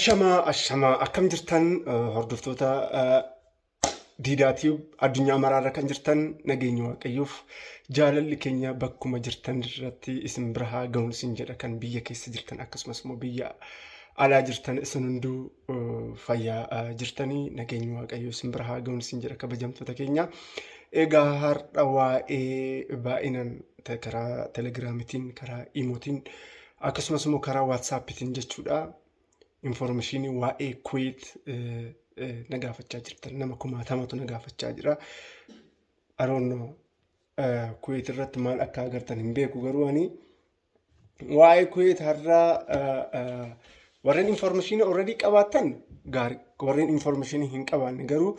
Ashamaa, ashamaa, akkam jirtan hordoftoota Diidaa Tube addunyaa maraarra kan jirtan? Nageenya Waaqayyoof jaalalli keenya bakkuma jirtan irratti isin bira haa ga'uun isin jedha. Kan biyya keessa jirtan akkasumas immoo biyya alaa jirtan, isin hunduu fayyaa jirtanii, nageenya Waaqayyoo isin bira haa ga'uun isin jedha, kabajamtoota keenya. Egaa har'a waa'ee baay'inaan karaa Telegiraamitiin, karaa Imootiin, akkasumas immoo karaa WhatsAppitiin jechuudha. Information waa'ee Kuwait na gaafachaa jirtan, nama kumaatamatu na gaafachaa jira. Aroonnoo Kuwait irratti maal akka agartan hin beeku, garuu ani waa'ee Kuwait har'a warreen information already qabaattan gaarii, warreen information hin qabaanne garuu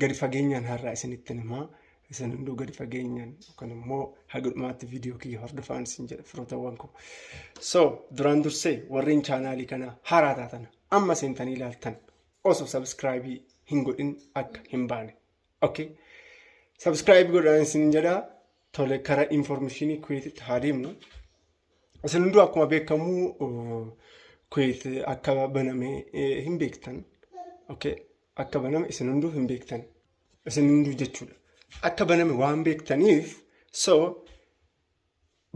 gadi fageenyaan har'a isinitti himaa. Isin hunduu gadi fageenyaan yookaan immoo haga dhumaatti viidiyoo kiyya hordofaan isin jedha, firootawwan koo. So duraan dursee warreen chaanaalii kana haaraa taatan, amma seentanii ilaaltan, osoo subscribe hin godhin akka hin baane. Okay. Subscribe godhaan isin jedha. Tole, karaa informationii Kuweetitti haa deemnu. Isin hunduu akkuma beekamu Kuweet akka baname hin beektan. Okay. Akka baname isin hunduu hin beektan. Isin hunduu jechuudha. Akka baname waan beektaniif, so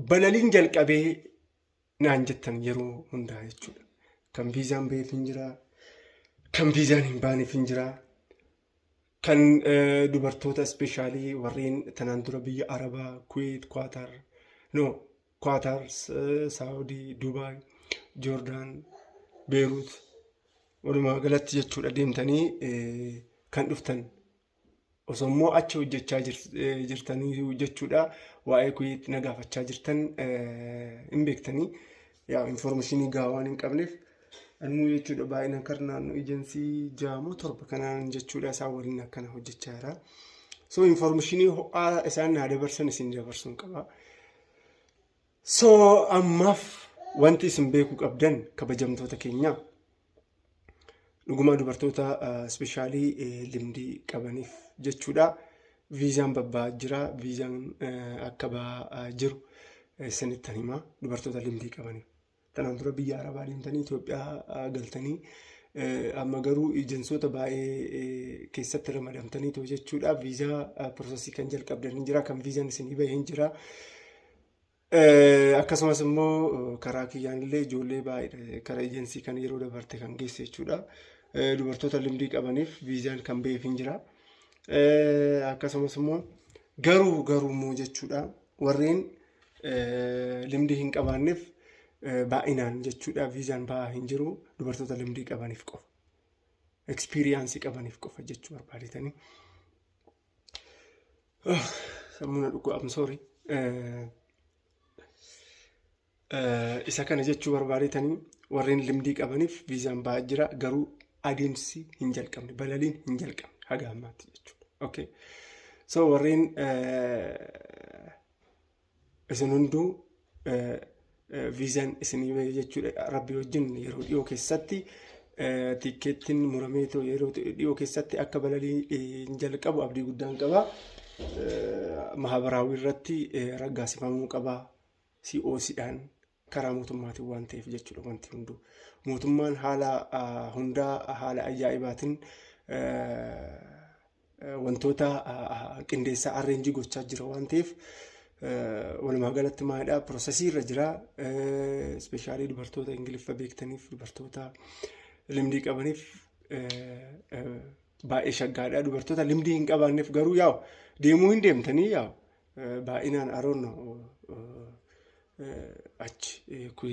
balaliin jalqabee naan jettan yeroo hundaa jechuudha. Kan viizaan ba'eef hin jira. Kan viizaan hin baaneef hin jira. Kan dubartoota, especially warreen tanaan dura biyya Arabaa, Kuwait, Qatar, no, Qatar, Saawudii, Dubaay, Joordaan, Beeruut, walumaa galatti jechuudha, deemtanii kan dhuftan, osoo immoo achi hojjechaa jirtanii jechuudha, waa'ee Kuwait na gaafachaa jirtan hin beektanii. Yaa, informationii gahaa waan hin qabneef anuu jechuudha baay'inaan kan naannoo ejensii 6 moo 7 kanaan jechuudha isaan waliin akkana hojjechaa jira. So informationii ho'aa isaan naa dabarsan isin dabarsuun qaba. So ammaaf wanti isin beekuu qabdan, kabajamtoota keenya, dhugumaa dubartoota especially limdii qabaniif jechuudha. Viizaan babba'aa jira. Viizaan akka ba'aa jiru isinittan hima, dubartoota limdii qabaniif. Kanaan dura biyya Arabaa deemtanii Itoophiyaa galtanii, amma garuu ejensoota baay'ee keessatti ramadamtanii too jechuudha. Viizaa processii kan jalqabdan hin jira. Kan viizaan isinii bahe hin jira. Akkasumas immoo karaa kiyyaan illee ijoollee baay'ee karaa ejensii kan yeroo dabarte kan geesse jechuudha. Dubartoota limdii qabaniif viizaan kan ba'eef hin jira. Akkasumas immoo garuu immoo jechuudha warreen limdii hin qabaanneef baay'inaan jechuudha viizaan ba'aa hin jiru, dubartoota limdii qabaniif qofa. Experience qabaniif qofa jechuu barbaadetanii. Sammuu na dhukkuba, I'm sorry. Isa kana jechuu barbaadetanii, warreen limdii qabaniif viizaan ba'aa jira, garuu adeemsi hin jalqabne, balaliin hin jalqabne haga ammaatti jechuudha. Okay. So warreen isin hunduu viizaan isinii bahe jechuudha, Rabbi wajjin yeroo dhiyoo keessatti tikkeettiin muramee too yeroo dhiyoo keessatti akka balalii hin jalqabu abdii guddaan qaba. Mahabaraawii irratti raggaasifamuu qaba. COCdhaan karaa mootummaatiin waan ta'eef jechuudha wanti hunduu. Mootummaan haala hundaa haala ajaa'ibaatiin wantoota qindeessaa, arrange gochaa jira waan ta'eef, walumaa galatti maalidha, processii irra jira. Especially dubartoota Ingiliffa beektaniif, dubartoota limdii qabaniif baay'ee shaggaadha. Dubartoota limdii hin qabaanneef garuu yaa'u deemuu hin deemtanii, yaa'u baay'inaan aroonno achi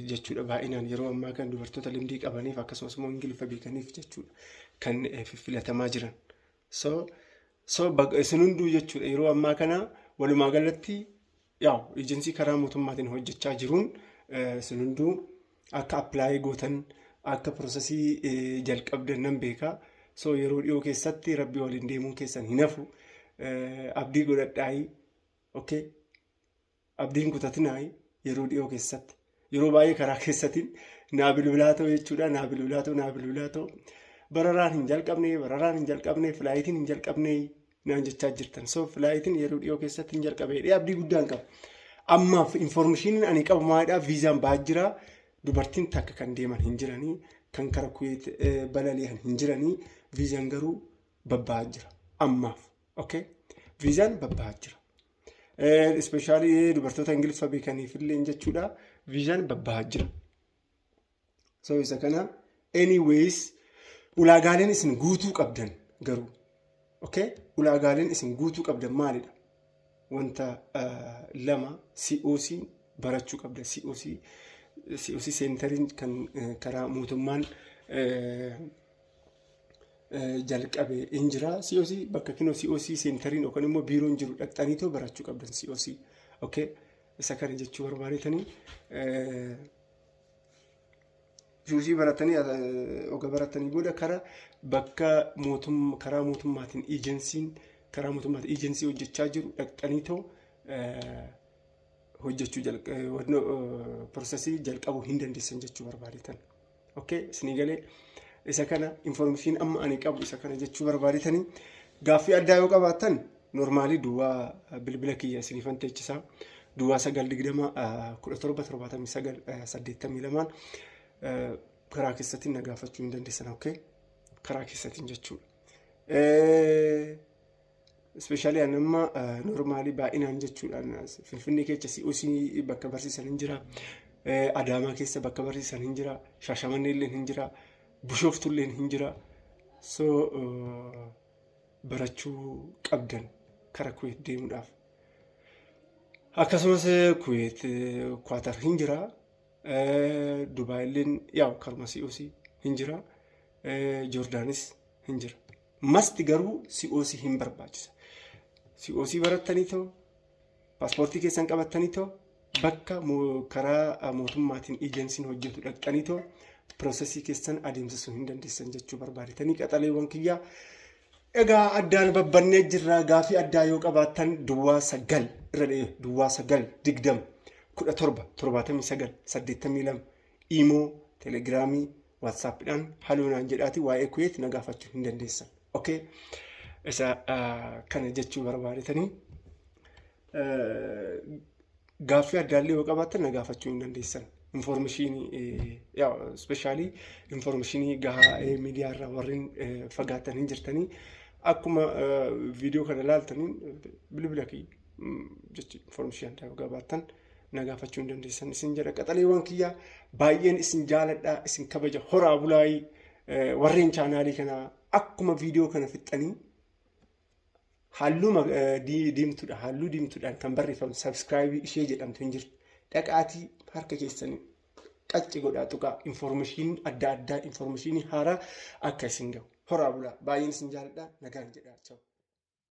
jechuudha, baay'inaan yeroo ammaa kan dubartoota limdii qabaniif akkasumas immoo Ingiliffa beekaniif jechuudha kan filatamaa jiran. So isin hunduu jechuudha yeroo ammaa kana walumaa galatti yaa'u ejensii karaa mootummaatiin hojjechaa jiruun isin hunduu akka apply gootan, akka processii jalqabdan nan beeka. So yeroo dhiyoo keessatti Rabbi waliin deemuun keessan hin hafu. Abdii godhadhaayi. Okay. Abdiin kutatinaayi yeroo dhiyoo keessatti. Yeroo baay'ee karaa keessatiin naa bilbilaa ta'u jechuudha. Naa bilbilaa ta'u, naa bilbilaa ta'u. Bararaan hin jalqabne, bararaan hin jalqabne, flightiin hin jalqabne naan jechaa jirtan. So flightiin yeroo dhiyoo keessatti hin jalqabe. Abdii guddaan qaba. Ammaaf informationiin ani qabu maalidhaa? Viizaan ba'aa jira. Dubartiin takka kan deeman hin jiranii. kan kara Kuweet balali'an hin jiranii. Viizaan garuu babba'aa jira ammaaf. Okay? Viizaan babba'aa jira. Especially dubartoota Ingiliffa beekaniif illee jechuudha. Viizaan babba'aa jira. So isa kana anyways ulaagaaleen isin guutuu qabdan garuu, okay? Ulaagaaleen isin guutuu qabdan maalidha? Wanta lama, COC barachuu qabda. COC centeriin kan karaa mootummaan jalqabe hin jira. COC bakka kinoo COC centeriin yookaan immoo biiroon jiru dhaqxaniitoo barachuu qabdan COC. Okay? Isa kana jechuu barbaadetanii, COC baratanii oga baratanii booda karaa bakka mootummaa, karaa mootummaatiin ejensiin, karaa mootummaatiin ejensii hojjechaa jiru dhaqxaniitoo hojjechuu processii jalqabuu hin dandeessan jechuu barbaadetan. Okay, isinii galee? Isa kana information amma ani qabu isa kana jechuu barbaadetanii, gaaffii addaa yoo qabaattan normally duwwaa bilbila kiyya isiniifan teechisaa, 09 20 17 79 82 karaa keessattiin na gaafachuu hin dandeessan. Okay, karaa keessattiin jechuudha. Especially an amma normally baay'inaan jechuudhaan Finfinnee keessa COC bakka barsiisan hin jira. Adaamaa keessa bakka barsiisan hin jira. Shaashamannee illee hin jira. Bishooftuu illee hin jira. So barachuu qabdan kara Kuweet deemuudhaaf. Akkasumas Kuweet, Kwaatar hin jira. Dubaay illeen yaa'u karuma COC hin jira. Joordaanis hin jira. Masti garuu COC hin barbaachisa. COC barattanii ta'u, paaspoortii keessan qabattanii ta'u, bakka karaa mootummaatiin ejensiin hojjetu dhaqxanii ta'u processii keessan adeemsisuu hin dandeessan jechuu barbaadetanii, qaxaleewwan kiyyaa. Egaa addaan babbannee jirra. Gaafii addaa yoo qabaattan 09 irra dha'e, 09 20 17 79 82, Imo, Telegramii, WhatsAppiidhaan hello naan jedhaati waa'ee Kuweet na gaafachuu hin dandeessan. Okay? Isa kana jechuu barbaadetanii, gaaffii addaallee yoo qabaattan na gaafachuu hin dandeessan. Informationii, especially informationii gahaa miidiyaa irraa warreen fagaatan hin jirtanii, akkuma viidiyoo kana ilaaltaniin bilbila kiyya jechuun informationii addaa yoo qabaattan na gaafachuu hin dandeessan isin jedha. Qaxaleewwan kiyyaa, baay'een isin jaaladha, isin kabaja, horaa bulaayii. Warreen channelii kana akkuma viidiyoo kana fixxanii halluu diimtuudha, halluu diimtuudhaan kan barreeffamu subscribe ishee jedhamtu hin jirtu, dhaqaatii harka keessanii qacci godhaa tuqaa, informationii adda addaa, informationii haaraa akka isin gahu. Horaa bulaa, baay'een isin jaaladha, nagaan jedhaa.